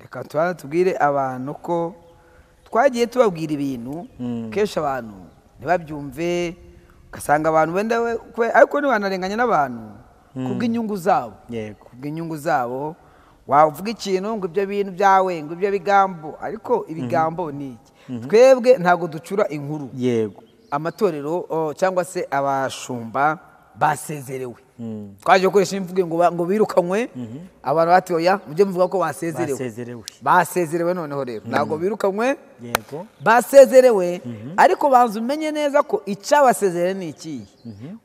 Reka tubanze tubwire abantu ko twagiye tubabwira ibintu kenshi abantu ntibabyumve, ugasanga abantu wenda ariko ntibanarenganya n'abantu kubw'inyungu zabo. Yego. Kubw'inyungu zabo wavuga ikintu ngo ibyo bintu byawe, ngo ibyo bigambo, ariko ibigambo ni iki? Twebwe ntabwo ducura inkuru. Yego. Amatorero cyangwa se abashumba basezerewe. Twaje gukoresha imvugo ngo birukanywe, abantu bati oya mujye muvuga ko basezerewe. Basezerewe noneho rero ntabwo birukanywe. Yego. Basezerewe, ariko banza umenye neza ko icyabasezerere ni iki.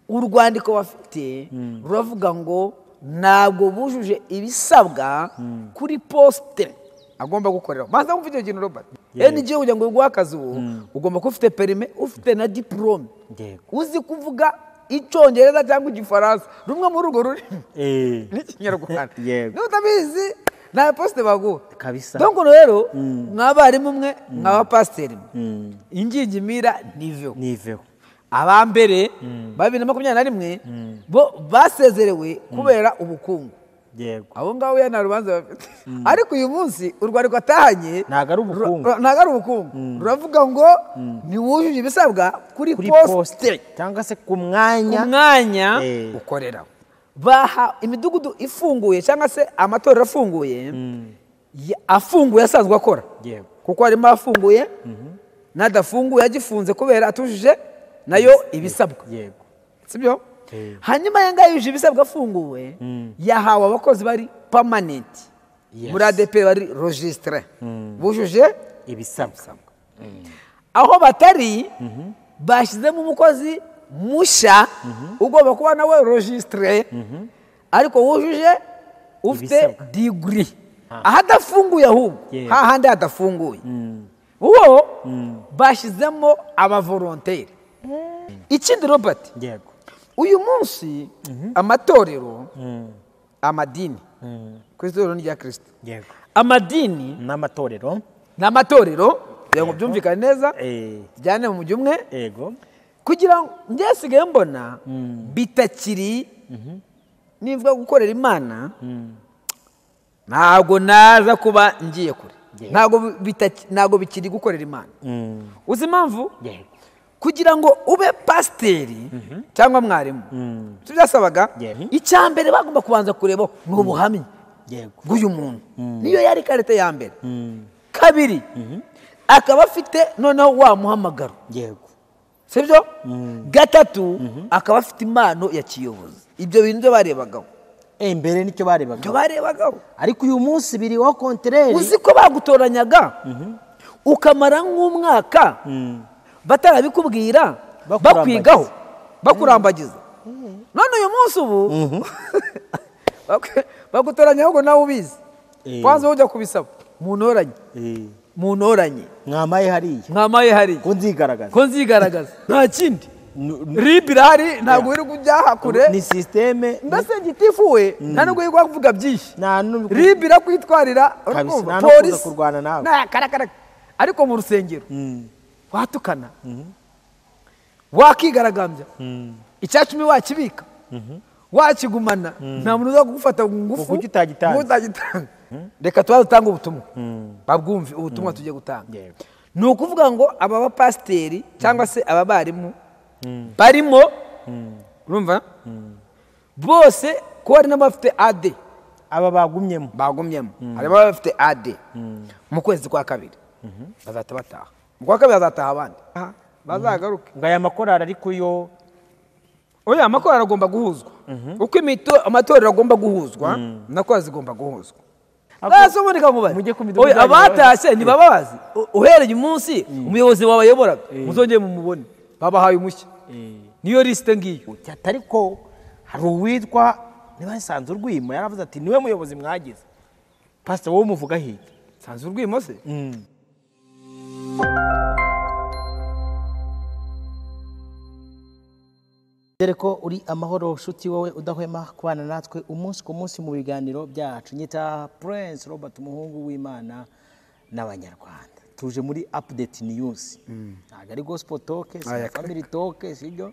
Urwandiko bafite ruravuga ngo ntabwo bujuje ibisabwa kuri poste agomba gukorera. Banza wumve icyo kintu Robert. NGO kugira ngo uguhe akazi ubu ugomba kuba ufite perime, ufite na diplome. Yego. Uzi kuvuga icyongereza cyangwa igifaransa, rumwe muri urwo rurimi n'ikinyarwanda. Yego. Niba utabizi nta poste baguha. Kabisa. Donc rero mwabarimu mwe, mwabapasiteri mwe, ingingimira niveho. Niveho. Abambere ba 2021 bo basezerewe kubera ubukungu. Yego. Abo ngabo ya nta rubanza bafite. Ariko uyu munsi urwandiko atahanye ntago ari ubukungu. Ntago ari ubukungu. Ruravuga ngo ntiwujuje ibisabwa kuri poste cyangwa se ku mwanya, ukorera. Baha imidugudu ifunguye cyangwa se amatorero afunguye, afunguye asanzwe akora. Yego. Kuko harimo afunguye n'adafunguye agifunze kubera atujuje nayo ibisabwa. Yego. Sibyo? Hanyuma yanga yuje ibisabwa afunguwe, yahawe abakozi bari permanent. Muri ADP bari registre. Bujuje ibisabwa. Aho batari bashyizemo umukozi musha ugomba kuba nawe registre, ariko wujuje ufite degree. Ahadafunguye ahubwo hahandi hadafunguye uwo bashyizemo abavolontaire. Ikindi Robert, yego, uyu munsi amatorero, amadini, Kristo ni rya Kristo. Yego. Amadini n'amatorero, kugira ngo byumvikane neza, tujyane mu mujyi umwe. Yego. Kugira ngo njye sigaye mbona bitakiri nivuga gukorera Imana, ntabwo naza kuba ngiye kure. Ntabwo bikiri gukorera Imana. Uzi impamvu? Yego. Kugira ngo ube pasiteri cyangwa mwarimu, icyo byasabaga, icya mbere bagomba kubanza kureba ni ubuhamya bw'uyu muntu. Niyo yari karite ya mbere. Kabiri, akaba afite noneho wa muhamagaro. Yego. Sibyo? Gatatu, akaba afite impano ya kiyobozi. Ibyo bintu byo barebagaho. Mbere nicyo barebagaho. Ibyo barebagaho. Ariko uyu munsi biri wa contraire. Uzi ko bagutoranyaga ukamara nk'umwaka batarabikubwira, bakwigaho, bakurambagiza. None uyu munsi ubu bagutoranya ahubwo nawe ubizi. Kwanza ujya kubisaba muntoranye. Muntoranye. Mwamaye hariya. Mwamaye hariya. Ko nzigaragaza. Ko nzigaragaza. Nta kindi. RIB irahari ntabwo uri kujya kure. Ni systeme. Mbese gitifu we nta nubwo yirirwa kuvuga byinshi. RIB irakwitwarira, polisi kurwana nawe. Na karakara. Ariko mu rusengero watukana, wakigaragambya, icyacumi wakibika, wakigumana, nta muntu uza kugufata ngufu kuko utagitanga. Reka tuba dutanga ubutumwa, babwumve ubutumwa tugiye gutanga. Ni ukuvuga ngo aba bapasiteri cyangwa se aba barimu barimo, urumva bose ko hari n'abafite AD, aba bagumyemo, harimo abafite AD mu kwezi kwa kabiri bazahita bataha. Mu kwa kabiri bazataha abandi bazagaruke. Ngo aya makorari ariko yo, oya, amakorari agomba guhuzwa. Uko amatorero agomba guhuzwa na korali zigomba guhuzwa. Oya, abatashye ntibabazi. Uhereye umunsi umuyobozi wabayoboraga muzongeye mumubone, babahaye umushya. Niyo lisite ngiyo. Ariko hari uwitwa niba Nsanze Urwimo yaravuze ati niwe muyobozi mwagize. Pastor wowe umuvuga hirya. Nsanze Urwimo se? Dore ko uri amahoro nshuti wowe udahwema kubana natwe umunsi ku munsi mu biganiro byacu. Nyita Prince Robert umuhungu w'Imana n'Abanyarwanda. Tuje muri update news. Ntabwo ari gospel talk, si family talk, sibyo?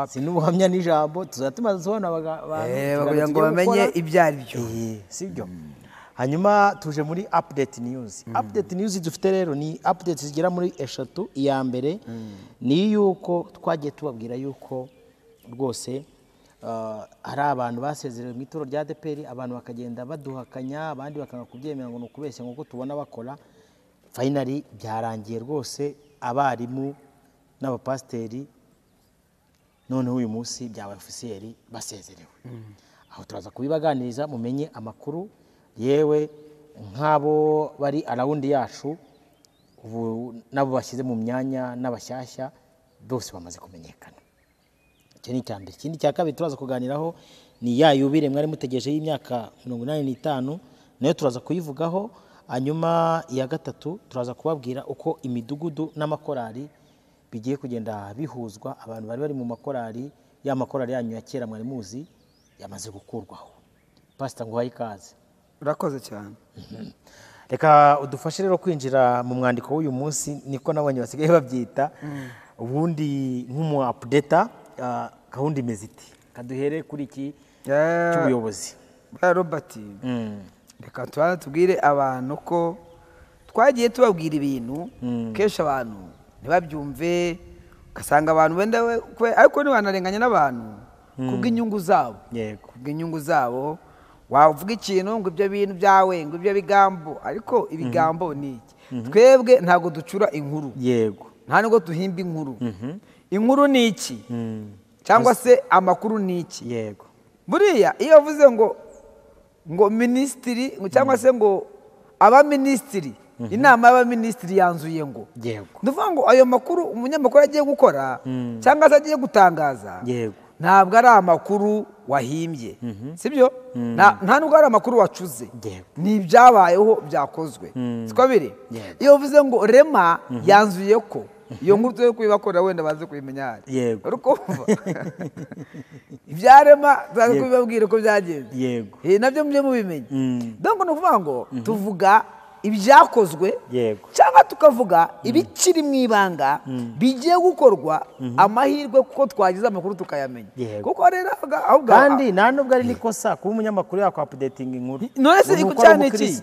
Si n'ubuhamya n'ijambo, tuzatuma dusobanura abantu kugira ngo bamenye ibyo ari byo. Sibyo? Hanyuma tuje muri update news. Update news dufite rero ni update zigera muri 3. Iya mbere ni yuko twagiye tubabwira yuko rwose hari abantu basezerewe mu itorero rya ADEPR, abantu bakagenda baduhakanya, abandi bakanga kubyemera ngo ni ukubeshya nk'uko tubona bakora. Finally byarangiye rwose abarimu n'abapasiteri noneho uyu munsi byabaye ofisiyeri basezerewe. Aho turaza kubibaganiriza mumenye amakuru, yewe nk'abo bari arawundi yacu ubu nabo bashyize mu myanya n'abashyashya bose bamaze kumenyekana. Icyo ni icya mbere. Ikindi cya kabiri turaza kuganiraho ni ya yubile mwari mutegereje y'imyaka 85, nayo turaza kuyivugaho. Hanyuma iya gatatu turaza kubabwira uko imidugudu n'amakorali bigiye kugenda bihuzwa. Abantu bari bari mu makorali, ya makorali yanyu ya kera mwari muzi yamaze gukurwaho. Pastor, nguhaye ikaze. Urakoze cyane. Reka udufashe rero kwinjira mu mwandiko w'uyu munsi, niko nabonye basigaye babyita. Ubundi nk'umu updater, gahunda imeze ite? Kaduhere kuri iki cy'ubuyobozi. Robert, reka tubwire abantu ko twagiye tubabwira ibintu kenshi abantu ntibabyumve, ugasanga abantu wenda ariko ntibanarenganya n'abantu kubw'inyungu zabo. Kubw'inyungu zabo wavuga ikintu ngo ibyo bintu byawe, ngo ibyo bigambo, ariko ibigambo ni iki? Twebwe ntabwo ducura inkuru. Yego. Nta nubwo duhimba inkuru. Inkuru ni iki? Cyangwa se amakuru ni iki? Yego. Buriya iyo uvuze ngo minisitiri cyangwa se ngo abaminisitiri, inama y'abaminisitiri yanzuye ngo. Yego. Ndavuga ngo ayo makuru umunyamakuru agiye gukora cyangwa se agiye gutangaza, yego, ntabwo ari amakuru wahimbye, sibyo? Nta nubwo ari amakuru wacuze, ni ibyabayeho byakozwe. Siko biri? Iyo uvuze ngo Rema yanzuye ko, iyo nkuru tuye kuyibakorera wenda baze kuyimenya hari. Yego. Urukumva? Ibya Rema tuze kubibabwira uko byagenze. Yego. Nabyo mujye mubimenye. Donc ni ukuvuga ngo tuvuga ibyakozwe, cyangwa tukavuga ibikiri mu ibanga bigiye gukorwa, amahirwe kuko twagize amakuru tukayamenya. Kuko rero kandi nta nubwo ari nikosa kuba umunyamakuru yakwa updating inkuru. None se iko cyane iki?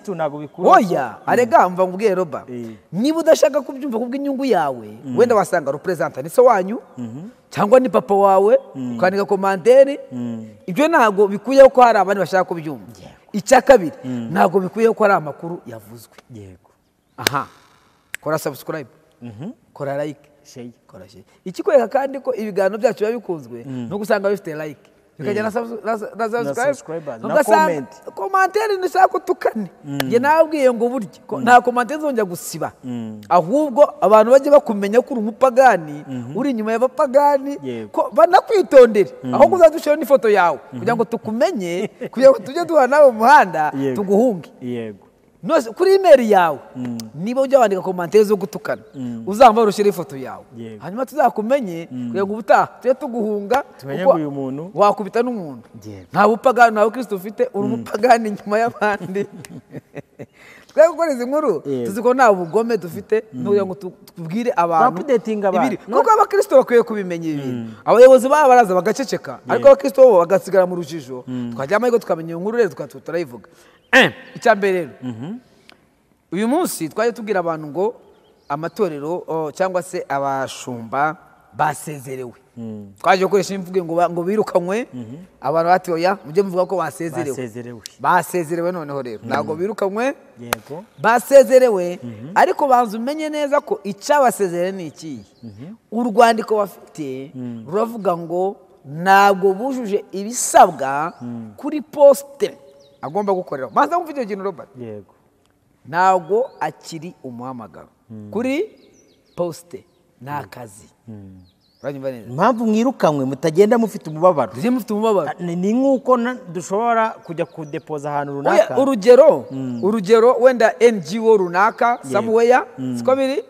Oya, arega mva ngubwiye Roba, niba udashaka kubyumva kubw'inyungu yawe, wenda wasanga representant ni so wanyu cyangwa ni papa wawe, ukandika commentaire, ibyo ntago bikuyeho ko hari abandi bashaka kubyumva. Icya kabiri ntabwo bikuye ko ari amakuru yavuzwe. Yego. Aha. Kora subscribe. Kora like, share, kora share. Ikikwereka kandi ko ibiganiro byacu biba bikunzwe no gusanga bifite like. Bikajya na subscribe, na comment. Commentaire nishaka kutukane. Nge nabwiye ngo burya nta commentaire nzongera gusiba. Ahubwo abantu bajye bakumenya ko uri umupagani, uri inyuma y'abapagani, ko banakwitondere. Aho kuzadushira n'ifoto yawe kugira ngo tukumenye, kugira ngo tujye duhana nawe mu muhanda tuguhunge. Yego. Nose kuri email yawe niba ujya wandika commentaire zo gutukana, uzamba urushira ifoto yawe, hanyuma tuzakumenye kugira ngo ubutaha tujye tuguhunga, tumenye ngo uyu muntu wakubita n'umuntu. Nta bupagani, nta Kristo ufite, uri umupagani inyuma y'abandi. Twe gukora izi nkuru tuzi ko nta bugome dufite, kugira ngo tubwire abantu ibiri, kuko abakristo bakwiye kubimenya ibi. Abayobozi babo baraza bagaceceka, ariko abakristo bo bagasigara mu rujijo. Twajya amahirwe tukamenya inkuru rero turayivuga. Icya mbere rero, uyu munsi twaje tubwira abantu ngo amatorero cyangwa se abashumba basezerewe. Twaje gukoresha imvugo ngo birukanywe, abantu bati oya mujye muvuga ko basezerewe. Basezerewe noneho rero ntabwo birukanywe, yego, basezerewe. Ariko banza umenye neza ko icyabasezerere ni iki? Urwandiko bafite ruravuga ngo ntabwo bujuje ibisabwa kuri poste agomba gukorera. Maze wumva icyo kintu Robert? Yego. Ntabwo akiri umuhamagaro kuri poste, ni akazi. Impamvu mwirukanywe mutagenda mufite umubabaro, mufite umubabaro ni nk'uko dushobora kujya kudepoza ahantu runaka. Urugero wenda NGO runaka somewhere, siko biri,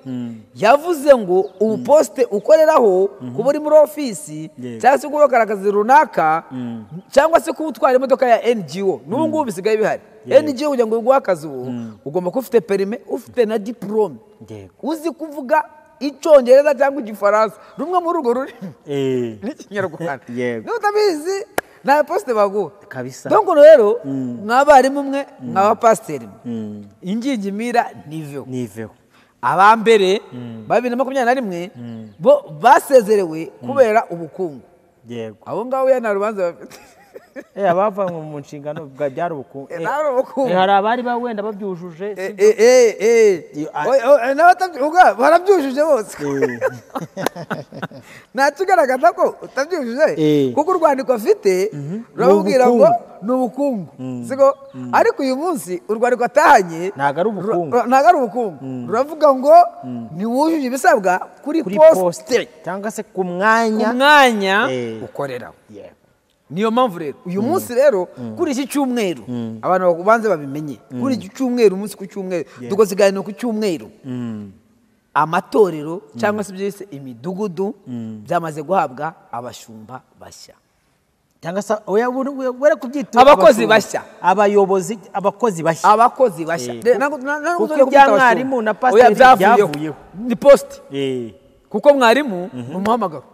yavuze ngo ubu poste ukoreraho kuba uri muri ofisi cyangwa se kuba ukora akazi runaka cyangwa se kuba utwara imodoka ya NGO. N'ubu ngubu bisigaye bihari. NGO kugira ngo uguhe akazi ubu ugomba kuba ufite perime, ufite na diplome, uzi kuvuga icyongereza cyangwa igifaransa, rumwe muri urwo rurimi n'ikinyarwanda. Niba utabizi Nta poste baguha. Kabisa. Donc rero mwabarimu mwe, mwabapasiteri mwe, ingingimira niveho. Niveho. Abambere ba 2021 bo basezerewe kubera ubukungu. Yego. Abo ngabo ya nta rubanza bafite. Abavanywe mu nshingano byari ubukungu. Byari ubukungu. Hari abari wenda babyujuje. Barabyujuje bose. Nta kigaragaza ko utabyujuje, kuko urwandiko afite rurababwira ngo ni ubukungu, siko? Ariko uyu munsi urwandiko atahanye ntabwo ari ubukungu, ntabwo ari ubukungu, ruravuga ngo ntiwujuje ibisabwa kuri poste cyangwa se ku mwanya ukoreraho. Niyo mpamvu rero uyu munsi rero kuri iki cyumweru abantu babanze babimenye, kuri iki cyumweru, umunsi ku cyumweru dukoze ikiganiro ku cyumweru, amatorero cyangwa se byose imidugudu byamaze guhabwa abashumba bashya, cyangwa se wera kubyita abakozi bashya, abayobozi, abakozi bashya, abakozi bashya. Kuko bya mwarimu na pasiteri byavuyeho ni poste, kuko mwarimu ni umuhamagaro.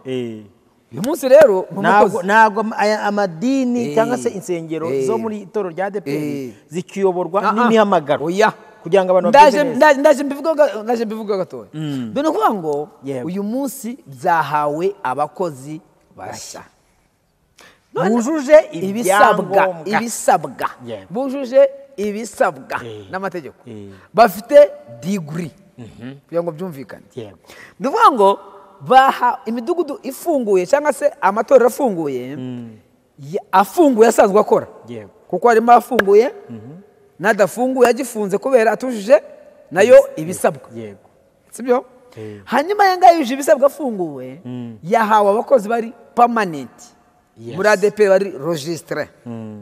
Uyu munsi rero ntabwo amadini cyangwa se insengero zo muri itorero rya ADEPR zikiyoborwa n'imihamagaro, kugira ngo abantu babyumve neza. Ndaje mbivuga gatoya. Dore kuvuga ngo uyu munsi byahawe abakozi bashya bujuje ibisabwa, ibisabwa, bujuje ibisabwa n'amategeko, bafite degree, kugira ngo byumvikane. Ni ukuvuga ngo baha imidugudu ifunguye cyangwa se amatorero afunguye, afunguye asanzwe akora, kuko harimo afunguye n'adafunguye agifunze kubera atujuje nayo ibisabwa, sibyo? Hanyuma aya ngaya yujuje ibisabwa afunguwe yahawe abakozi bari permanent muri ADEPR, bari registre,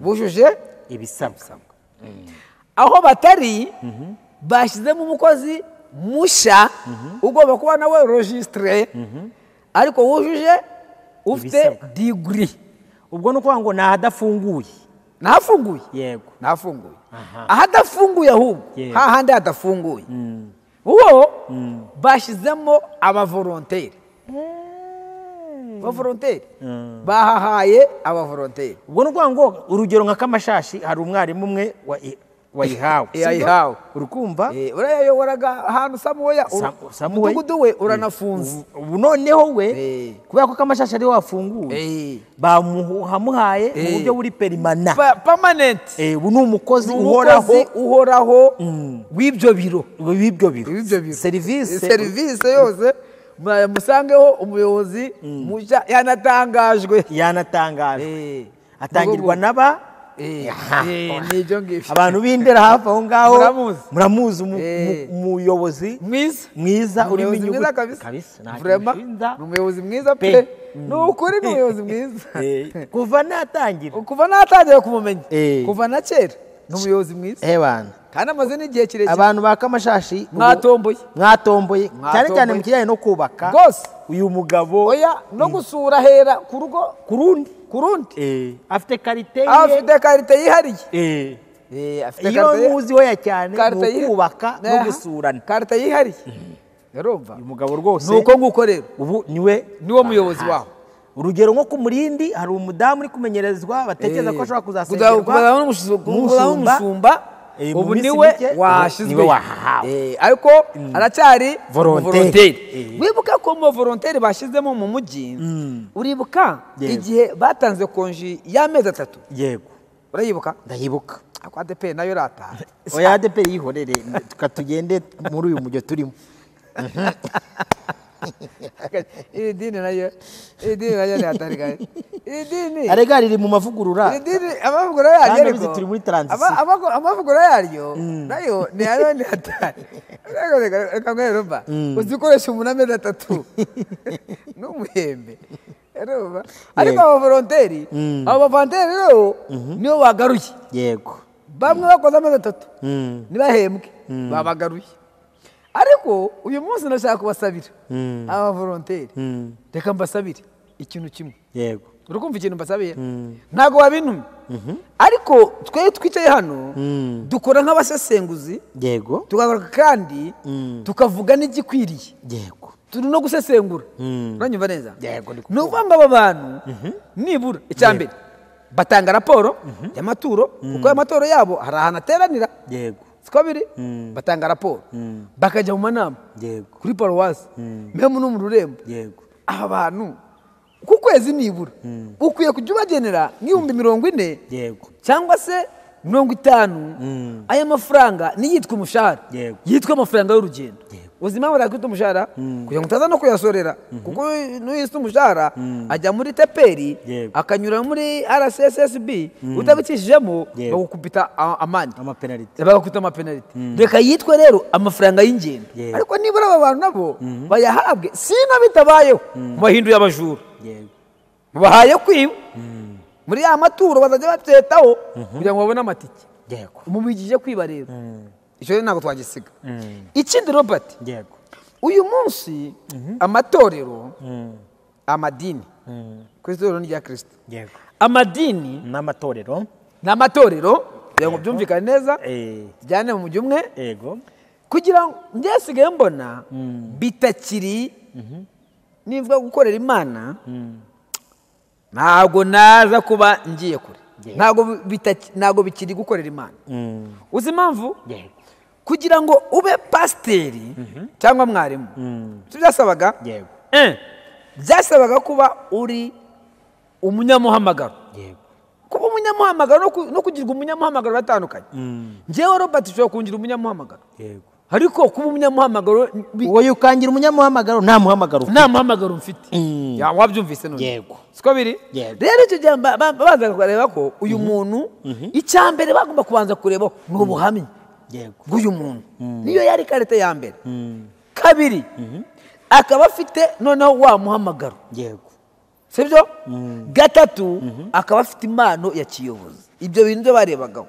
bujuje ibisabwa. Aho batari bashyizemo umukozi mushya ugomba kuba nawe registre, ariko wujuje ufite degree. Ubwo ni ukuvuga ngo ni ahadafunguye. Nahafunguye. Yego. Nahafunguye. Ahadafunguye ahubwo hahandi hadafunguye, uwo bashyizemo abavolonteri. Abavolonteri bahahaye abavolonteri. Ubwo ni ukuvuga ngo urugero nka Kamashashi hari umwarimu umwe wayihawe, yayihawe, urukumva urayayoboraga ahantu Samuweya, umudugudu we uranafunze. Ubu noneho we kubera ko Kamashashi ariwe wafunguye, bamuhaye mu buryo buri perimana, permanent. Ubu ni umukozi uhoraho w'ibyo biro, w'ibyo biro, serivisi yose musangeho umuyobozi mushya yanatangajwe, atangirwa n'aba nibyo ngibyo. Abantu b'Indera hafi aho ngaho muramuzi, umuyobozi mwiza urimo inyuguti kabisa, ni umuyobozi mwiza pe, ni ukuri ni umuyobozi mwiza. Kuva natangira, kuva natangira kumumenya, kuva na kera ni umuyobozi mwiza kandi amaze n'igihe kirekire. Abantu ba Kamashashi mwatomboye, mwatomboye cyane cyane mu kijyanye no kubaka rwose. Uyu mugabo oya no gusura hera ku rugo kurundi kurundi, afite karite ye, afite karite yihariye. Afite karite muzi we cyane mu kubaka no gusurana, karite yihariye. Urumva uyu mugabo rwose nuko nguko rero ubu niwe niwo muyobozi waho. Urugero nko ku Murindi hari umudamu uri kumenyerezwa batekereza ko ashobora kuzasengerwa n'umushumba, ubu niwe washyizwe, ariko aracyari volonteri. Wibuka ko mu volonteri bashyizemo mu mujyi, uribuka igihe batanze konji y'amezi 3? Yego. Urayibuka? Ndayibuka. Ako ADEPR nayo rataha. Oya ADEPR yihorere, tukatugende muri uyu mujyo turimo. Iri dini nayo, iri dini nayo ni hatari gahe. Iri dini arega riri mu mavugurura. Iri dini amavugurura yaryo ariko turi muri transition. Amavugurura yaryo nayo ni ayo ni hatari. Reka mwerumva. Uzikoresha umuntu amezi 3 n'umuhembe. Urumva? Ariko aba volonteri, aba volonteri rero nibo bagaruye. Yego. Bamwe bakoze amezi 3 ntibahembwe, babagaruye. Ariko uyu munsi ndashaka kubasabira aba volonteri, reka mbasabire ikintu kimwe. Yego. Urukumva ikintu mbasabiye? Ntabwo wabintumye, ariko twe twicaye hano dukora nk'abasesenguzi. Yego. Tugakora kandi tukavuga n'igikwiriye. Yego. Turi no gusesengura. Uranyumva neza? Yego. Ni ukuvuga ngo aba bantu nibura icya mbere Batanga raporo y'amaturo, kuko amaturo yabo hari ahantu ateranira. Yego. Siko biri? Batanga raporo. Bakajya mu manama. Yego. Kuri paruwasi. Mwe no mu rurembo. Yego. Aba bantu ku kwezi nibura ukwiye kujya ubagenera nk'ibihumbi 40. Yego. Cyangwa se 50. Aya mafaranga niyitwa umushahara. Yego. Yitwa amafaranga y'urugendo. Uzi impamvu bakwita umushahara? Kugira ngo utaza no kuyasorera, kuko n'uyise umushahara ajya muri TPR, akanyura muri RSSB, utabikishijemo bagukubita amande, bagakubita amapenaliti. Reka yitwe rero amafaranga y'ingendo. Ariko nibura aba bantu nabo bayahabwe, sino bitabayeho mubahinduye abajura. Mubahaye kwiba muri ya maturo bazajya babyetaho kugira ngo babone amatike. Mubigije kwiba rero. Icyo ntabwo twagisiga. Ikindi Robert, yego, uyu munsi amatorero, amadini, Kristo ni rya Kristo. Yego. Amadini n'amatorero, n'amatorero kugira ngo byumvikane neza, tujyane mu mujyi umwe. Yego. Kugira ngo njye mbona bitakiri nivuga gukorera Imana, ntabwo naza kuba ngiye kure. Ntabwo bikiri gukorera Imana. Uzi impamvu? Yego. Kugira ngo ube pasiteri cyangwa mwarimu, icyo byasabaga? Yego. Byasabaga kuba uri umunyamuhamagaro. Yego. Kuba umunyamuhamagaro no kugirwa umunyamuhamagaro batandukanye. Njyewe Robert ushobora kungira umunyamuhamagaro. Yego. Ariko kuba umunyamuhamagaro, wowe ukangira umunyamuhamagaro nta muhamagaro ufite. Nta muhamagaro mfite. Ya wabyumvise none. Yego. Siko biri? Rero icyo gihe babanza kureba ko uyu muntu, icya mbere bagomba kubanza kureba ni ubuhamya. Yego. Bw'uyu muntu. Niyo yari karite ya mbere. Kabiri, akaba afite noneho wa muhamagaro. Yego. Sibyo? Gatatu, akaba afite impano ya kiyobozi. Ibyo bintu byo barebagaho.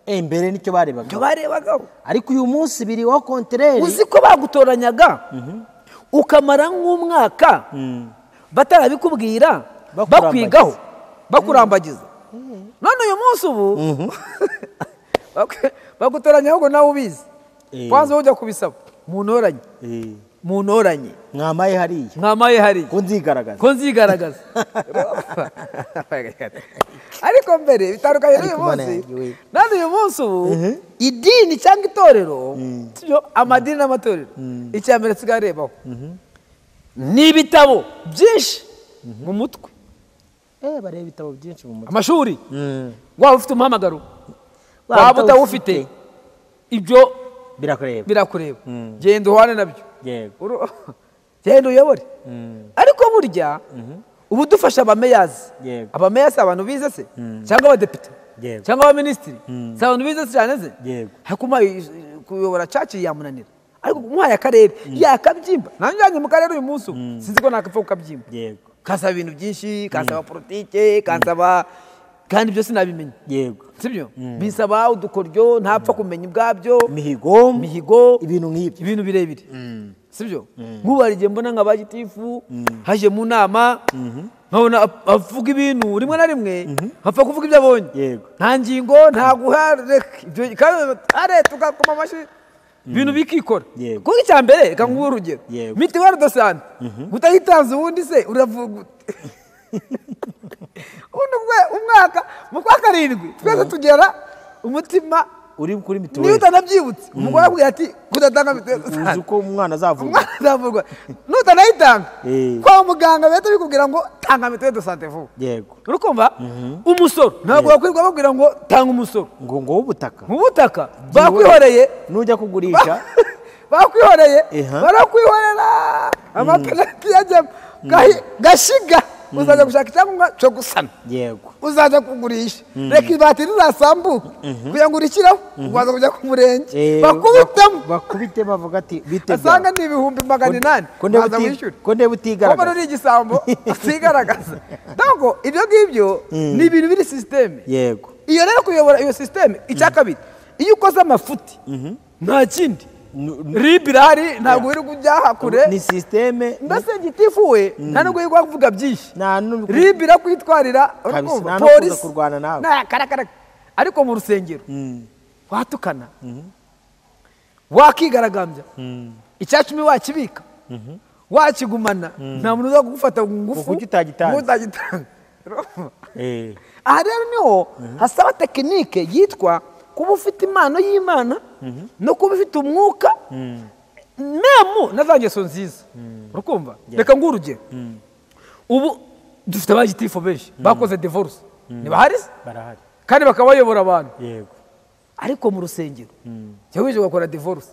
Mbere nicyo barebagaho. Cyo barebagaho. Ariko uyu munsi biri wa contraire. Uzi ko bagutoranyaga ukamara nk'umwaka batarabikubwira, bakwigaho, bakurambagiza. None uyu munsi ubu bagutoranya ahubwo nawe ubizi. Kwanza ujya kubisaba muntoranye. Muntoranye. Mwamaye hariya. Mwamaye hariya. Ko nzigaragaza. Ko nzigaragaza. Ariko mbere bitandukanye n'uyu munsi. None uyu munsi ubu idini cyangwa itorero, sibyo, amadini n'amatorero, icya mbere tugarebaho ni ibitabo byinshi mu mutwe. Bareba ibitabo byinshi mu mutwe. Amashuri. Waba ufite umuhamagaro, waba utawufite, ibyo birakureba. Birakureba. Genda uhane nabyo. Yego. Genda uyobore. Ariko burya ubu dufasha abameyazi. Abameyazi abantu bize se, cyangwa abadepite, cyangwa abaminisitiri, si abantu bize cyane se. Hakuma kuyobora caci yamunanira. Ariko umuhaye akarere yakabyimba. Nanjye mu karere uyu munsi sinzi ko nakapfa kukabyimba. Yego. Kansaba ibintu byinshi, kansaba politike, kansaba kandi byose nabimenya. Yego. Sibyo? Bisaba udukoryo ntapfa kumenya ubwabyo. Mihigo, ibintu nk'ibyo. Ibintu birebire. Sibyo? Nk'ubu hari igihe mbona nka bagitifu haje mu nama, nkabona avuga ibintu rimwe na rimwe, apfa kuvuga ibyo abonye. Yego. Nta ngingo, nta guha, ibyo kandi are tukakoma amashyi. Ibintu bikikora. Kuko icya mbere reka nguhe urugero. Mitiweli de sante. Utayitanze ubundi se uravuga umwaka mu kwa 7 twese tugera umutima uri kuri mituweli. Niyo utanabyibutse umugore akubwira ati kudatanga mituweli. Uzi ko umwana azavurwa. Azavurwa. Nutanayitanga kwa muganga bahita bikubwira ngo tanga mituweli de sante vuba. Yego. Urukumva? Umusoro ntabwo bakwirwa bakubwira ngo tanga umusoro. Ngo ubutaka. Ubutaka bakwihoreye nujya kugurisha. Bakwihoreye barakwihorera amapenaliti yajya gashiga. Uzaza gushaka icyangombwa cyo gusana. Yego. Uzaza kugurisha. Reka ibati rizasambuka kugira ngo urikiraho, uzaza kujya ku murenge. Bakubitemo. Bakubite bavuga ati bite. Asanga ni 800,000. Uzaza wishyura. Ko ndeba utigaragaza. Ko uri igisambo utigaragaza. Donc ibyo ngibyo ni ibintu biri systeme. Yego. Iyo rero kuyobora iyo systeme, icya kabiri, iyo ukoze amafuti nta kindi. RIB irahari ntabwo uri kujya kure. Ni systeme. Mbese gitifu we nta nubwo yirirwa kuvuga byinshi. RIB irakwitwarira, polisi kurwana nawe. Na karakara. Ariko mu rusengero watukana, wakigaragambya, icya 10 wakibika, wakigumana, nta muntu uza kugufata ngufu. Kuko utagitanga. Aha rero niho hasaba tekinike yitwa kuba ufite impano y'Imana no kuba ufite umwuka memu na za ngeso nziza. Urakumva? Reka nguhe urugero. Ubu dufite abagitifu benshi bakoze divorce, ntibahari? Barahari. Kandi bakaba bayobora abantu. Yego. Ariko mu rusengero cyangwa wije ugakora divorce,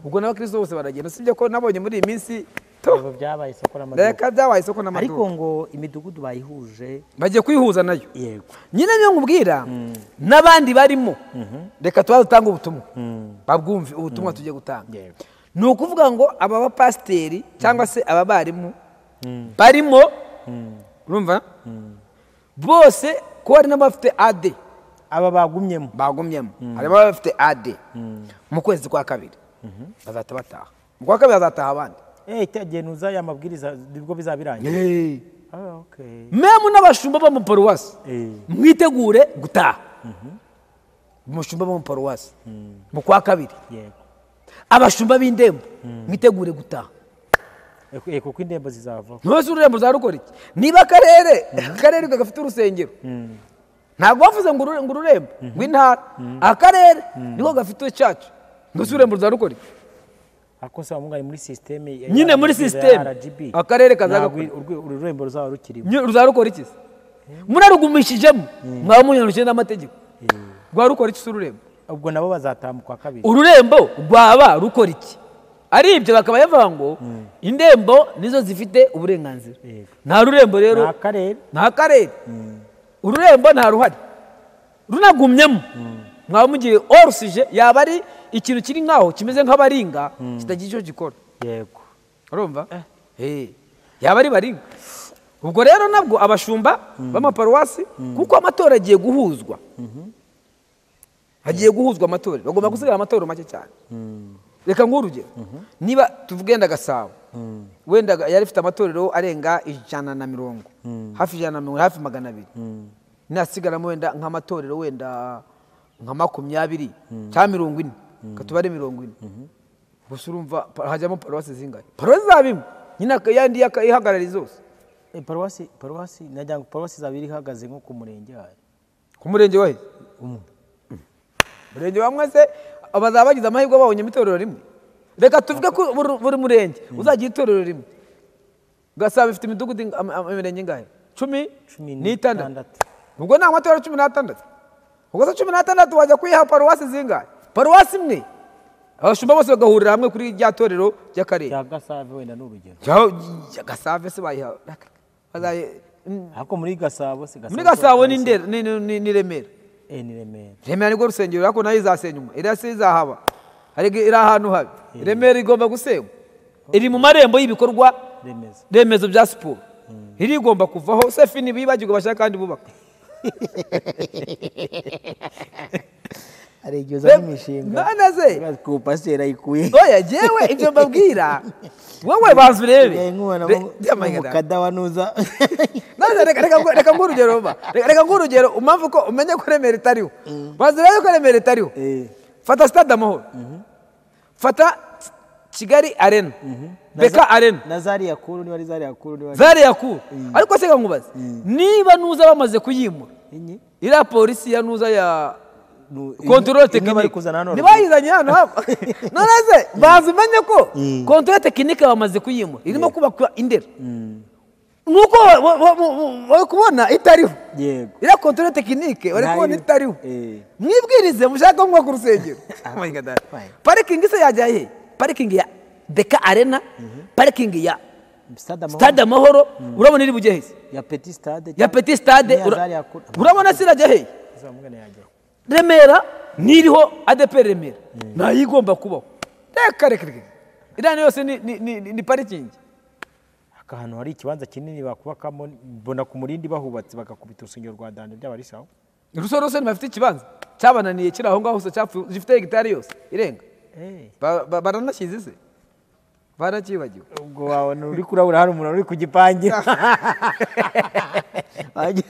ubwo n'abakristo bose baragenda. Usibye ko nabonye muri iyi minsi byabaye isoko n'amaduka. Reka byabaye isoko n'amaduka. Ariko ngo imidugudu bayihuje, bagiye kwihuza nayo. Yego. Nyine niyo nkubwira n'abandi barimo, reka tuba dutanga ubutumwa babwumve, ubutumwa tugiye gutanga. Ni ukuvuga ngo aba bapasiteri cyangwa se aba barimu barimo, urumva bose ko hari n'abafite AD, aba bagumyemo, harimo abafite AD mu kwezi kwa kabiri bazahita bataha, mu kwa kabiri bazataha abandi. Itagenuza ya mabwiriza nibwo bizabirangira. Okay. Memu n'abashumba bo mu paruwasi mwitegure gutaha. Umushumba bo mu paruwasi mu kwa kabiri. Yego. Abashumba b'indembo mwitegure gutaha. Kuko indembo zizavaho. Ntose ururembo ruzarukora iki? Niba akarere gafite urusengero. Ntabwo bavuze ngo ururembo rw'intara, akarere niko gafite cyacu. Ntose ururembo ruzarukora iki? Ako se wamugari muri systeme nyine, muri systeme akarere kazagakora ururembo ruzaba rukirimo. Ruzarukora iki? Murarugumishijemo mwaba munyarukije n'amategeko. Rwarukora iki ururembo? Ubwo nabo bazataha mu kwa kabiri. Ururembo rwaba rukora iki? Ari ibyo bakaba bavuga ngo indembo nizo zifite uburenganzira. Nta rurembo rero, nta karere. Ururembo nta ruhari. Runagumyemo mwaba mugiye orusije, yaba ari ikintu kiri nkaho kimeze nk'abaringa kitagira icyo gikora. Yego. Urumva? Yaba ari baringa. Ubwo rero nabwo abashumba b'amaparuwasi, kuko amatora agiye guhuzwa, hagiye guhuzwa amatora, bagomba gusigara amatorero make cyane. Reka nguhe urugero. Niba tuvuge wenda Gasabo, wenda yari ifite amatorero arenga 150, hafi 150, hafi 200, nasigaramo wenda nk'amatorero wenda nka 20 cyangwa 40, katubare 40. Gusa urumva hajyamo paruwasi zingahe? Paruwasi zabimwe nyine yandi ihagarariye zose. Paruwasi najya ngo paruwasi zabiri ihagaze nko ku murenge wawe. Ku murenge wahe? Umwe. Murenge wamwe se abazaba bagize amahirwe babonye itorero rimwe. Reka tuvuge ko buri murenge uzagira itorero rimwe. Gasabo ifite imidugudu imirenge ingahe? 16. Ubwo nta matorero 16. Ubwo se 16 wajya kuyiha paruwasi zingahe? Paruwasi imwe. Abashumba bose bagahurira hamwe kuri rya torero ry'akarere. Cya Gasave wenda n'urugero. Cya Gasave se bayiha. Ariko muri Gasabo se Gasabo. Muri Gasabo ni Ndera ni Remera. Ni Remera. Remera nirwo rusengero ariko nayo izasenywa. Iriya se izahaba. Ariko iri ahantu habi. Remera igomba gusenywa. Iri mu marembo y'ibikorwa remezo bya siporo. Iri igomba kuvaho sefi bibagirwa bashaka kandi bubaka. Aregeza n'imishinga. None se ku pasiteri ayikuye. Oya jewe ibyo mbabwira. Wowe banzu urebe. Mukada wanuza. None reka ngurugero ba. Reka ngurugero umamvu ko umenye ko Remera itariho. Banzu urebe ko Remera itariho. Fata Stade Amahoro. Fata Kigali Arena. Beka Arena. Na Zaria Kuru niba ari Zaria Kuru niba. Zaria Kuru. Ariko se nkubaze. Niba nuza bamaze kuyimura. Ira polisi ya nuza ya contrôle technique nibayizanye hano hapa. None se bazi menye ko contrôle technique bamaze kuyimura irimo kubakwa Indera. Nuko bari kubona itariho. Yego. Ira contrôle technique bari kubona itariho. Mwibwirize mushaka mwa ku rusengero. Parking se yajya he? Parking ya Beka Arena, parking ya Stade Amahoro, urabona iri bujye he? Ya Petit Stade. Ya Petit Stade urabona sirajya he? Remera niriho ADP Remera nayo igomba kubaho. Reka reka reka iriya yose ni parikingi. Ahantu hari ikibanza kinini bakubakamo mbona ku Murindi bahubatse bagakubita urusengero rwa Dande byaba sawa. Rusorose ntibafite ikibanza cyabananiye kiri aho ngaho hose cyapfuye gifite hegitari yose irenga. Baranashyize se barakibagiwe. Ubwo wabona uri kurabura hari umuntu uri kugipangira. Hari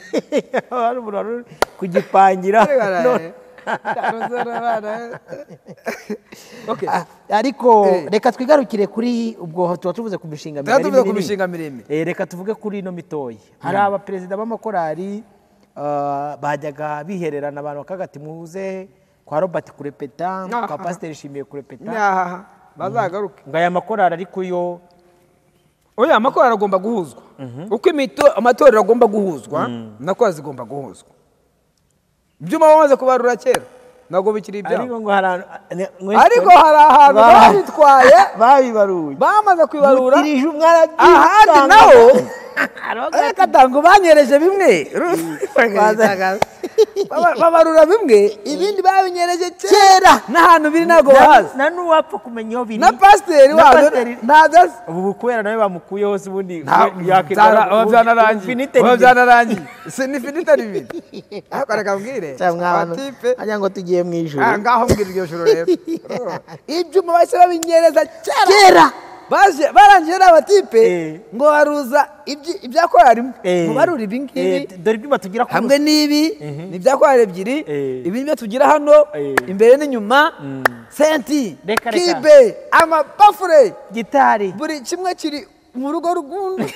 umuntu uri kugipangira. Okay. Ariko reka twigarukire kuri ubwo tuba tuvuze ku mishinga miremire. Reka tuvuge kuri ino mitoyi. Hari abaperezida b'amakorali Bajyaga bihererana abantu bakagati muze kwa Robert kurepeta, kwa Pasteur Shimiye kurepeta. Bazagaruke. Ngo aya makorari ariko yo oya amakorari agomba guhuzwa. Uko amatorero agomba guhuzwa, nako zigomba guhuzwa. Ibyuma bamaze kubarura kera ntabwo bikiri ibyabo. Ariko hari ahantu babitwaye babibaruye. Bamaze kwibarura. Ahandi naho reka tango banyereje bimwe. Babarura bimwe ibindi babinyereje kera n'ahantu biri ntabwo bahazi. Na nuwapfa kumenya iyo biri. Na pasiteri wabo ntazi. Ubu kubera nawe bamukuyeho hose ubundi byanarangiye. Si ni finite bibiri. Ariko reka mbwire. Atipe ajya ngo tugiye mu ijuru. Ngaho mbwira iryo joro rero. Ibyuma bahise babinyereza kera. Baje barangije n'abatipe ngo baruza ibya korari ngo barura ibi ngibi dore ibyuma tugira hamwe n'ibi ni ibya korari ebyiri ibi nibyo tugira hano imbere n'inyuma senti kibe amapafure gitari buri kimwe kiri mu rugo rw'undi.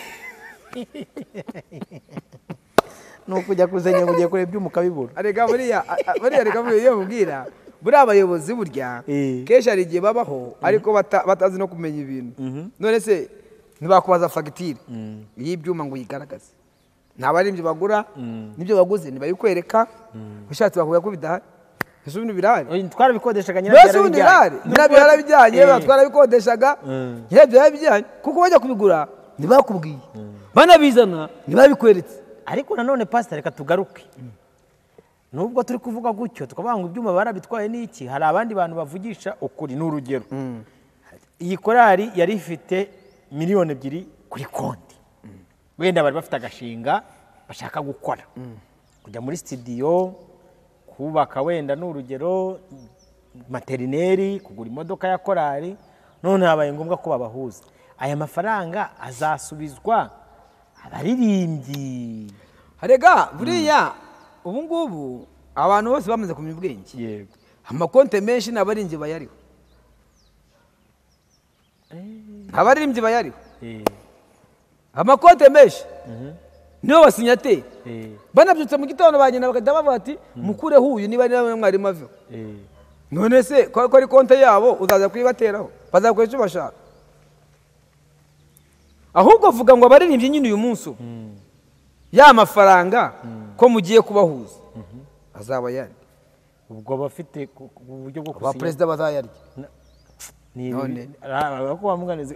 Nukujya kuzenya ngo ugiye kureba ibyuma ukabibura. Arega buriya reka buriya mubwira buriya abayobozi burya kenshi hari igihe babaho ariko batazi no kumenya ibintu. None se ntibakubaza fagitire y'ibyuma ngo uyigaragaze, nta baririmbyi bagura n'ibyo baguze ntibayikwereka, ushatse bakubwira ko bidahari. Ese ubundi birahari? Twarabikodeshaga nyirabyo yarabijyanye, twarabikodeshaga nyirabyo yarabijyanye, kuko bajya kubigura ntibakubwiye, banabizana ntibabikweretse. Ariko nanone pastor reka tugaruke. Nubwo turi kuvuga gutyo tukavuga ngo ibyuma barabitwaye n'iki, hari abandi bantu bavugisha ukuri. N'urugero iyi korari yari ifite 2 miliyoni kuri konti, wenda bari bafite agashinga bashaka gukora, kujya muri studio, kubaka wenda n'urugero materineri, kugura imodoka ya korari. None habaye ngombwa ko babahuza. Aya mafaranga azasubizwa abaririmbyi. Harega buriya ubu ngubu abantu bose bamaze kumenya ubwenge. Yego. Amakonte menshi n'abaririmbyi bayariho. Abaririmbyi bayariho. Amakonte menshi niyo basinyate. Banabyutse mu gitondo bagenda bakajya bavuga ati mukureho uyu niba ari mwarimu aveho. None se ko ari konte yabo uzaza kuyibateraho, bazakoresha icyo bashaka. Ahubwo vuga ngo abaririmbyi nyine uyu munsi ya mafaranga ko mugiye kubahuza azaba yandi. Ubwo bafite uburyo bwo kusinya, ba president bazayarya. Ni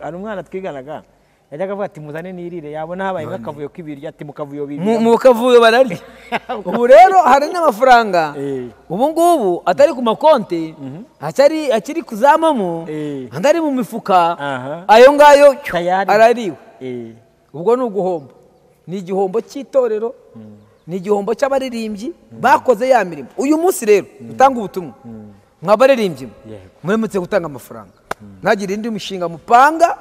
ari umwana twiganaga yajyaga avuga ati muzane nirire, yabona habaye nk'akavuyo k'ibiryo ati mukavuyo bibiri mu kavuyo bararya. Ubu rero hari n'amafaranga ubu ngubu atari ku makonte, akiri kuzamamo, andi ari mu mifuka, ayo ngayo arariwe. Ubwo ni uguhomba, ni igihombo cy'itorero, ni igihombo cy'abaririmbyi bakoze ya mirimo. Uyu munsi rero utanga ubutumwa mwabaririmbyi muremutse gutanga amafaranga, ntagire indi mishinga mupanga,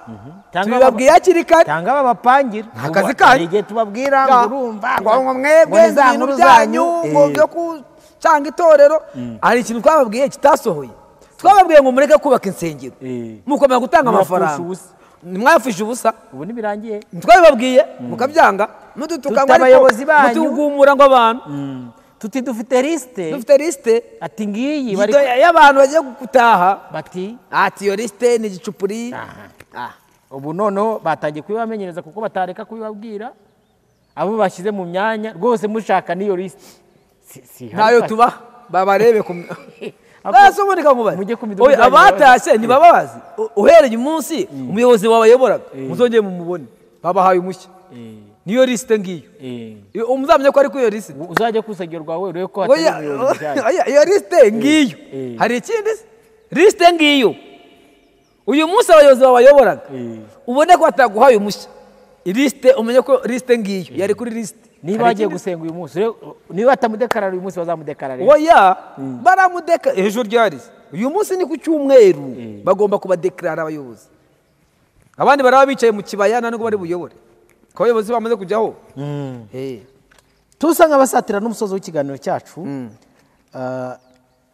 tubibabwiye hakiri kare cyangwa babapangira akazi kanyu. Igihe tubabwira ngo urumva ngo mwebwe ibintu byanyu ngo byo kucanga itorero, hari ikintu twababwiye kitasohoye. Twababwiye ngo mureke kubaka insengero mukomeza gutanga amafaranga, mwafishe ubusa. Ubu nibirangiye twabibabwiye mukabyanga, mudutuka ngo abayobozi banyu mutugumura ngo abantu tuti dufite liste, dufite liste ati ngiyi bari y'abantu bagiye gutaha, bati ati iyo liste ni igicupuri. Ubu noneho batangiye kubibamenyereza kuko batareka kubibabwira abo bashyize mu myanya rwose mushaka niyo liste ntayo tuba babarebe ku basuboneka ngo bari abatashye ntibabazi. Uhereye umunsi umuyobozi wabayoboraga muzongeye mumubone, babahaye umushya niyo liste ngiyo. Umuzamenya ko ari kuri iyo liste, uzajya kusengero rwawe urebe ko hatari umuyobozi. Iyo liste ngiyo. Hari ikindi liste ngiyo. Uyu munsi abayobozi babayoboraga ubone ko bataguhaye umushya, liste umenye ko liste ngiyo yari kuri liste. Niba bagiye gusenga uyu munsi, niba batamudekarara uyu munsi bazamudekarara. Oya baramudeka ejo ryari. Uyu munsi ni ku cyumweru bagomba kubadekarara abayobozi. Abandi baraba bicaye mu kibaya nta nubwo bari buyobore. Ko abayobozi bamaze kujyaho. Tusa nk'abasatira n'umusozo w'ikiganiro cyacu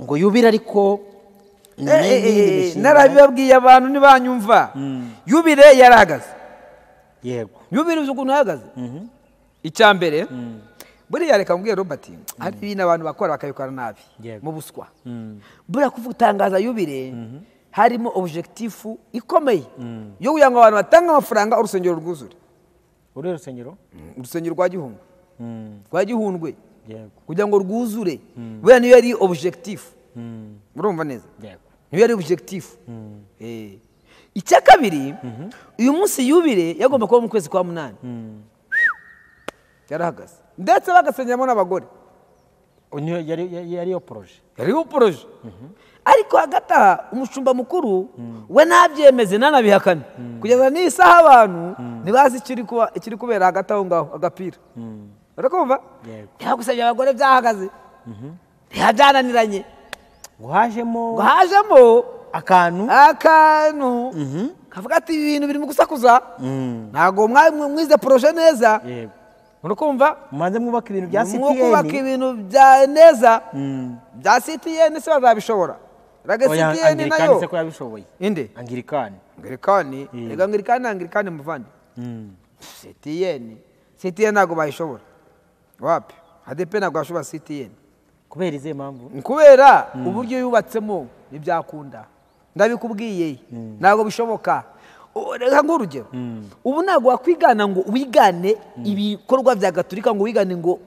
ngo yubire, ariko narabibabwiye abantu ntibanyumva. Yubire yarahagaze. Yego. Yubire uzi ukuntu yahagaze? Icya mbere Buriya reka mbwire Robert, hari ibintu abantu bakora bakabikora nabi mu buswa. Buriya kuvutangaza yubile harimo objectif ikomeye yo kugira ngo abantu batange amafaranga urusengero rwuzure. Uri urusengero? Urusengero rwa Gihundwe. Rwa Gihundwe. Yego. Kugira ngo rwuzure. Buriya niyo yari objectif. Urumva neza? Yego. Niyo yari objectif. Icya kabiri, uyu munsi yubile yagomba kuba mu kwezi kwa 8. Yarahagaze. Ndetse bagasenyamo n'abagore. Niyo yari yo projet. Yari yo projet. Ariko hagati aha umushumba mukuru we nabyemeze nanabihakana. Kugeza n'isaha abantu ntibazi ikiri kubera hagati aho ngaho agapira. Urakumva? Yego. Yagusabye abagore byahagaze. Ntibyananiranye. Ngo hajemo akantu kavuga ati ibintu biri mu gusakuza. Ntago mwize projet neza. Yego. Urakumva? Mubanze mwubaka ibintu bya CTN. Mwubaka ibintu bya neza. Bya CTN se bazabishobora. Raga CTN nayo. Se ko yabishoboye. Inde? Anglikani. Anglikani. Rega Anglikani Anglikani muvandi. CTN. CTN ntago bayishobora. Wapi? ADP ntago bashobora CTN. Kubera izihe mpamvu? Kubera uburyo yubatsemo ntibyakunda. Ndabikubwiye. Ntago bishoboka. Reka ngurugero. Ubu ntago wakwigana ngo wigane ibikorwa bya Gatolika ngo wigane ngo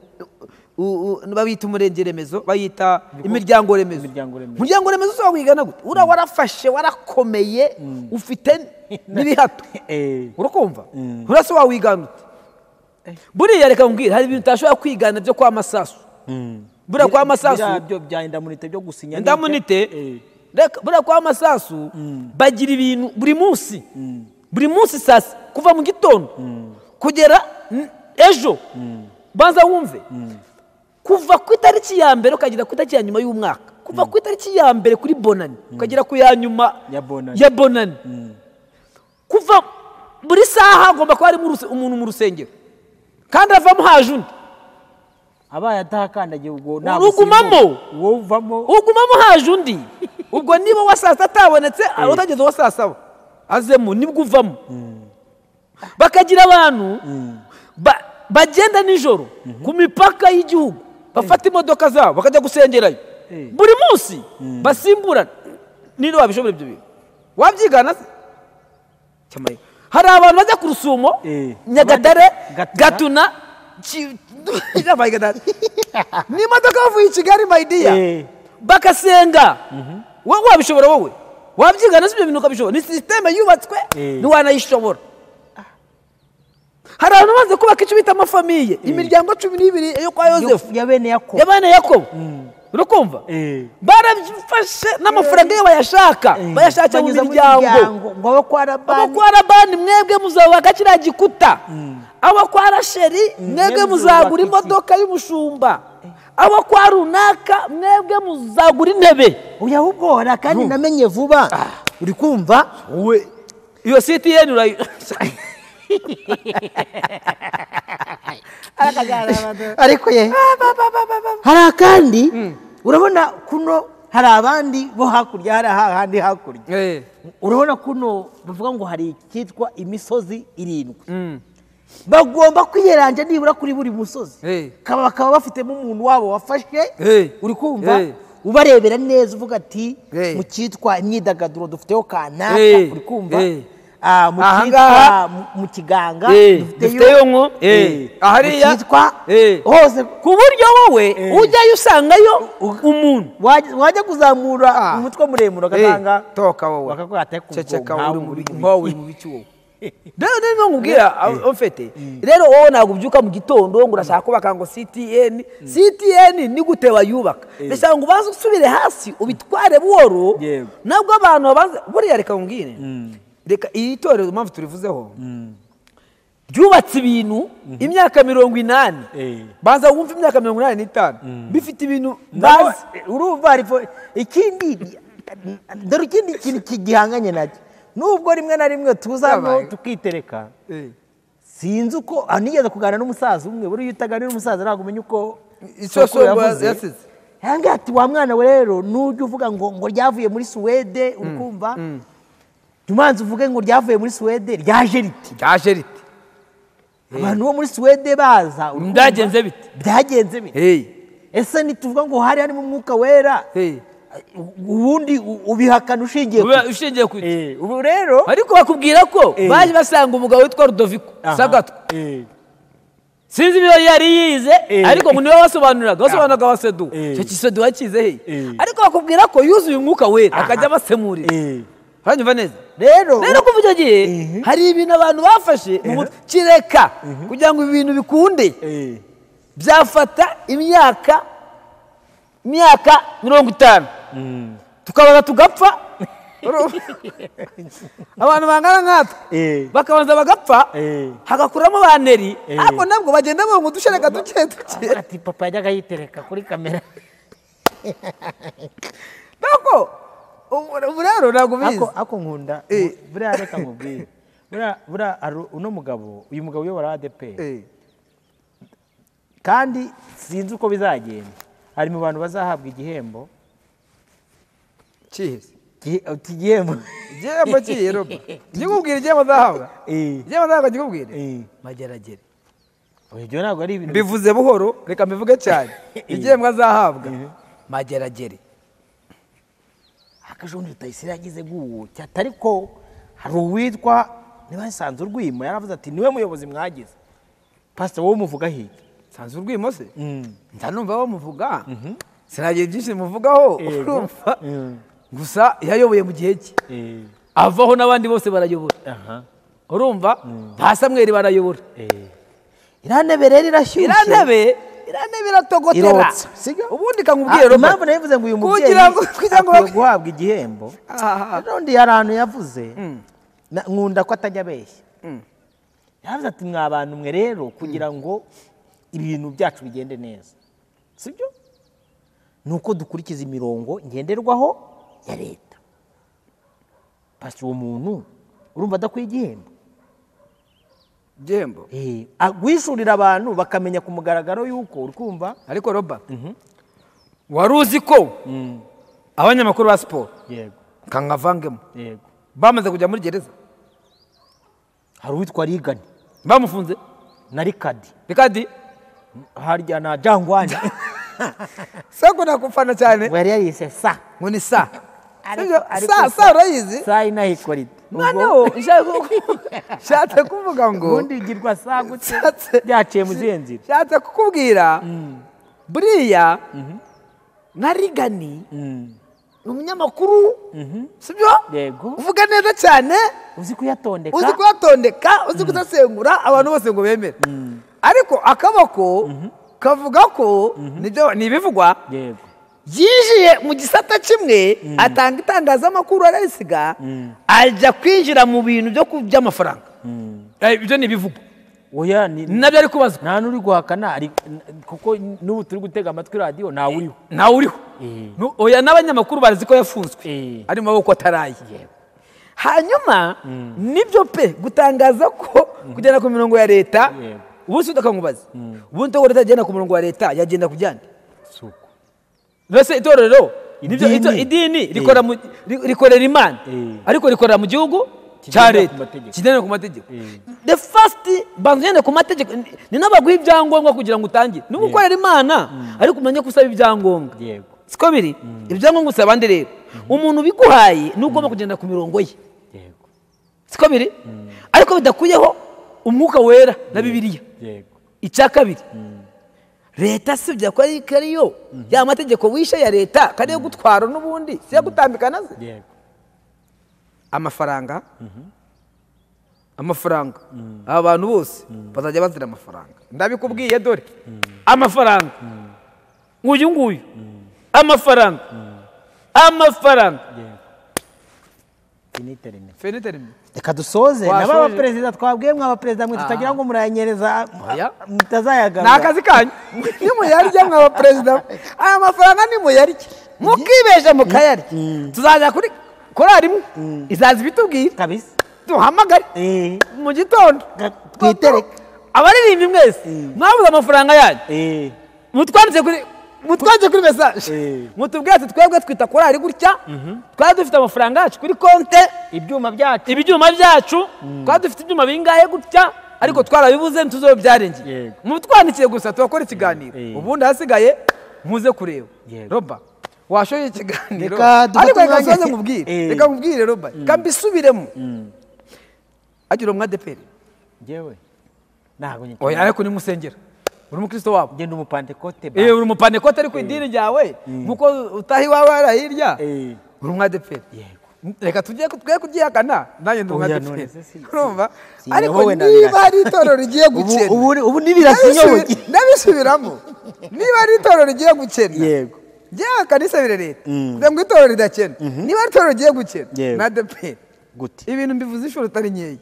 babita umurenge remezo, bayita imiryango remezo. Umuryango remezo ushobora kwigana gute? Ura warafashe warakomeye ufite n'ibihato. Urakumva? Urase wawigana ute? Buriya reka mbwira hari ibintu utashobora kwigana byo kwa Masasu. Buriya kwa Masasu byo bya indamunite byo gusinya. Indamunite. Buriya kwa Masasu bagira ibintu buri munsi. Buri munsi sasa kuva mu gitondo kugera ejo. Banza wumve. Kuva ku itariki ya mbere ukagera ku itariki ya nyuma y'umwaka. Kuva ku itariki ya mbere kuri Bonani ukagera ku ya nyuma ya Bonani. Kuva buri saha agomba kuba harimo umuntu mu rusengero. Kandi avamo haje undi. Abaye atakandagiye ubwo ntabwo ugumamo. Uvamo. Ugumamo haje undi. Ubwo niba wa saa sita atabonetse utageze wa saa saba azemo nibwo uvamo. Bakagira abantu bagenda nijoro ku mipaka y'igihugu bafata imodoka zabo bakajya gusengerayo buri munsi basimburana. Ninde wabishobora ibyo bintu? Wabyigana se? Cyamaye. Hari abantu bajya ku Rusumo, Nyagatare, Gatuna, n'imodoka bavuye i Kigali my dear, bakasenga. Wowe wabishobora wowe? Wabyigana se ibyo bintu ukabishobora? Ni systeme yubatswe ntiwanayishobora. Hari abantu bamaze kubaka icyo bita amafamiye, imiryango 12 yo kwa Yosefu ya bene Yakobo. Ya bene Yakobo. Urakumva? Barafashe n'amafaranga yo bayashaka, bayashaka mu miryango. Ngo abo kwa Labani, abo kwa Labani mwebwe muzubaka kiriya gikuta. Abo kwa Rasheli mwebwe muzagura imodoka y'umushumba. Abo kwa runaka mwebwe muzagura intebe. Oya ahubwo hora kandi namenye vuba. Uri kumva? We iyo CTN urayi ariko ye hari akandi urabona kuno hari abandi bo hakurya hari ahandi hakurya. Urabona kuno bavuga ngo hari icyitwa imisozi 7. Bagomba kwiyeranja nibura kuri buri musozi. Bakaba bafitemo umuntu wabo wafashe. Uri kumva? Ubarebera neza uvuga ati mu cyitwa imyidagaduro dufiteho kanaka. Uri kumva? Mu kiganga dufiteyo nko ahariya cyitwa hose, ku buryo wowe ujyayo usangayo umuntu wajya kuzamura umutwe muremure ugasanga toka wowe bakakwata ceceka uri mu biki wowe. Rero niyo nkubwira mfite rero wowe ntabwo ubyuka mu gitondo ngo urashaka kubaka ngo CTN. CTN ni gute bayubaka? Ndashaka ngo ubanze usubire hasi ubitware buhoro. Nabwo abantu babanza buriya reka nkubwire. Reka iri torero impamvu turivuzeho ryubatse ibintu imyaka 80. Banza wumva imyaka 85 bifite ibintu bazi. Urumva ariko ikindi dore ikindi kintu kigihanganye nacyo nubwo rimwe na rimwe tuzamo tukitereka. Sinzi uko nigeze kuganira n'umusaza umwe, buri utaganira n'umusaza ntabwo umenya uko isoko yasize. Yanga ati wa mwana we rero nujya uvuga ngo ryavuye muri Suwede ukumva Tumanze uvuge ngo ryavuye muri Suwede ryaje riti. Ryaje riti. Abantu bo muri Suwede baza byagenze bite? Byagenze bite? Ese nituvuga ngo hari harimo umwuka wera, ubundi ubihakana ushingiye ku ubu rero ariko bakubwira ko baje basanga umugabo witwa Rudoviko Sagatwa, sinzi ibyo yari yize, ariko ngo niwe wasobanuraga wasedu icyo kisedu wakize he, ariko bakubwira ko yuzuye umwuka wera akajya abasemurira. Uranyumva neza? Rero kuva icyo gihe hari ibintu abantu bafashe kireka kugira ngo ibintu bikunde, byafata imyaka 50 tukabaza tugapfa. Abantu bangana nkatwe bakabanza bagapfa, hagakuramo ba Neri, ariko nabwo bagenda ngo dushereka duke duke. Ati papa yajyaga yitereka kuri kamera. Nako ubu rero ntabwo bizi. Ako nkunda buriya, reka nkubwire, buriya uno mugabo, uyu mugabo uyobora ADEPR, kandi sinzi uko bizagenda, ari mu bantu bazahabwa igihembo. Kihe? Igihembo kihe Roba? Ngikubwira igihembo azahabwa? Igihembo azahabwa ngikubwire? Mageragere. Ibyo ntabwo ari ibintu mbivuze buhoro, reka mbivuge cyane. Igihembo azahabwa Mageragere. Akajundi Rutayisire yagize gutya, ariko hari uwitwa niba yasanze urwimo, yaravuze ati niwe muyobozi mwagize. Pastor wowe umuvuga hirya. Sanze urwimo se? Ndanumva bamuvuga. Sinagiye byinshi muvugaho, urumva. Gusa yayoboye mu gihe cye. Avaho n'abandi bose barayobora. Urumva? Ba Samweli barayobora. Irantebe rero irashyushye. Irantebe iratogotera. Ubundi kankubwiye Robert. Impamvu navuze ngo uyu mubyeyi kugira ngo guhabwa igihembo. Rundi yarantu yavuze nkunda ko atajya abeshya. Yavuze ati mwa bantu mwe rero kugira ngo ibintu byacu bigende neza, sibyo? Nuko dukurikiza imirongo ngenderwaho ya leta. Pastor uwo muntu urumva adakwiye igihembo? Igihembo? Guhishurira abantu bakamenya ku mugaragaro yuko uri kumva. Ariko Robert, wari uzi ko abanyamakuru ba siporo, yego, kankavangemo, yego, bamaze kujya muri gereza? Hari uwitwa Rigani bamufunze na Rikadi. Rikadi harya na Jangwani. Sako nakufana cyane. Wari yarise sa. Ngo ni sa. Sa sa urayizi? Sa inahikorite. Noneho nshatse kuvuga ngo ubundi igirwa sa gute byaciye mu zihe nzira. Nshatse kukubwira buriya na Rigani ni umunyamakuru, sibyo? Yego. Uvuga neza cyane, uzi kuyatondeka, uzi kuyatondeka, uzi gusesengura, abantu bose ngo bemere. Ariko akaboko kavuga ko nibyo nibivugwa. Yego. Yinjiye mu gisata kimwe atanga itangazamakuru ararisiga, ajya kwinjira mu bintu byo by'amafaranga. Ibyo nibivugwa. Oya ni nabyo ari kubazwa. Nta nuri guhakana kuko n'ubu turi gutega amatwi radio nta uriho. Nta uriho. Oya n'abanyamakuru barazi ko yafunzwe. Ari mu maboko ataraye. Hanyuma nibyo pe gutangaza ko kugenda ku mirongo ya leta, ubundi udakankubaza. Ubundi to leta agenda ku murongo wa leta yagenda kujyande. Suko. Mbese itorero nibyo idini rikora rikorera Imana, ariko rikorera mu gihugu cya leta kigendera ku mategeko. The first banzene ku mategeko ni nabaguha ibyangombwa kugira ngo utangire. Nuko ukorera Imana ariko umenye kusaba ibyangombwa. Yego. Siko biri? Ibyangombwa usaba abandi rero. Umuntu biguhaye nugomba kugenda ku mirongo ye. Yego. Siko biri? Ariko bidakuyeho umwuka wera na Bibiliya. Yego. Icya kabiri, leta sibya ko ari kariyo ya mategeko wishe ya leta kariyo gutwara n'ubundi si yagutambika naze. Yego. Amafaranga, amafaranga abantu bose bazajya bazira amafaranga. Ndabikubwiye dore amafaranga nguyu nguyu amafaranga amafaranga. Reka dusoze naba abaperezida twabwiye mwa abaperezida mwe tutagira ngo murayanyereza mutazayagarura. Ni akazi kanyu nimuyarya mwa abaperezida, aya mafaranga nimuyarya mukibesha mukayarya, tuzajya kuri korari imwe izaza ibitubwira kabisa, duhamagare mu gitondo twitereke abaririmbyi mwese mwabuze amafaranga yanyu, mutwanditse kuri mutwanze kuri message mutubwira ati twebwe twita korari gutya, twari dufite amafaranga yacu kuri konte, ibyuma byacu twari dufite ibyuma bingahe gutya, Ariko twarabibuze ntuzo byarengeye. Mutwandikiye gusa tubakora ikiganiro. Ubundi hasigaye muze kureba. Roba washoye ikiganiro. Ariko reka nsoze nkubwire. Reka nkubwire Roba. Kambisubiremo. Agira umwa ADEPR. Ngewe ntago nyine. Oya ariko ni musengera. Uri umukristo wabo. Ngenda umupantekote ba. Uri umupantekote ariko idini ryawe nkuko utahi wawe ara hirya. Uri umwa ADEPR. Yego. Reka tujye twe kubyihakana nanjye ndi umwa ADEPR. Urumva? Ariko niba ari itorero rigiye gukena. Ubu nibirasinyoboye. Ndabisubiramo. Niba ari itorero rigiye gukena. Yego. Njye kanisa bire leta. Kugira ngo itorero ridakena. Niba ari itorero rigiye gukena na ADEPR. Gute? Ibintu mbivuze inshuro utari nkeya.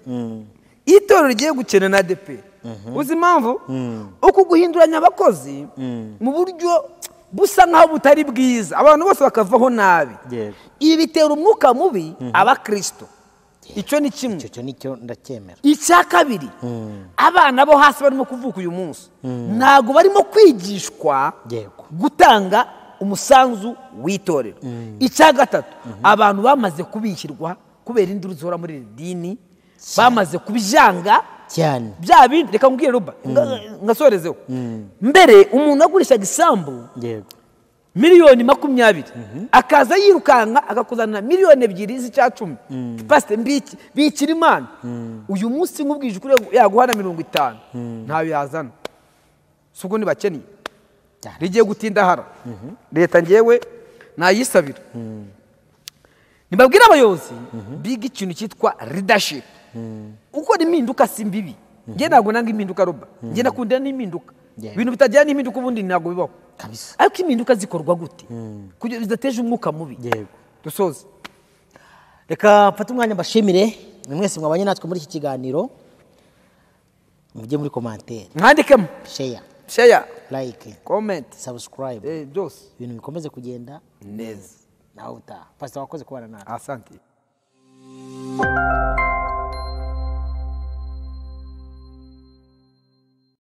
Itorero rigiye gukena na ADEPR. Uzi impamvu? Uku guhinduranya abakozi mu buryo busa nkaho butari bwiza, abantu bose bakavaho nabi. Ibi bitera umwuka mubi abakristo. Icyo ni kimwe. Icyo nicyo ndacyemera. Icya kabiri, abana bo hasi barimo kuvuka uyu munsi ntago barimo kwigishwa gutanga umusanzu w'itorero. Icya gatatu, abantu bamaze kubishyirwa kubera induru zihora muri iri dini, bamaze kubijanga cyane. Bya bindi reka nkubwire Roba, ngasorezeho. Mbere umuntu agurishaga isambu miliyoni 20 akaza yirukanka akakuzanira miliyoni 2 z'icya 10. Pastor bikira Imana. Uyu munsi nkubwije ukuri yaguhana 50 ntayo yazana. Sugo nibakeniye. Rigiye gutinda hara. Leta ngewe nayisabira. Nibabwira abayobozi biga ikintu cyitwa leadership. Uko impinduka si mbibi. Nge ntabwo nanga impinduka Roba. Nge nakunda n'impinduka. Ibintu bitajyana n'impinduka ubundi ntabwo bibaho. Kabisa. Ariko impinduka zikorwa gute? Kugira bidateje umwuka mubi. Yego. Dusoze. Reka mfate umwanya mbashimire mwese mwabanye natwe muri iki kiganiro. Mujye muri commentaire. Mwandikemo. Share. Share. Like. Comment. Subscribe. Byose. Ibintu bikomeze kugenda neza. Nawe utaha. Pastor wakoze kubana natwe. Asante.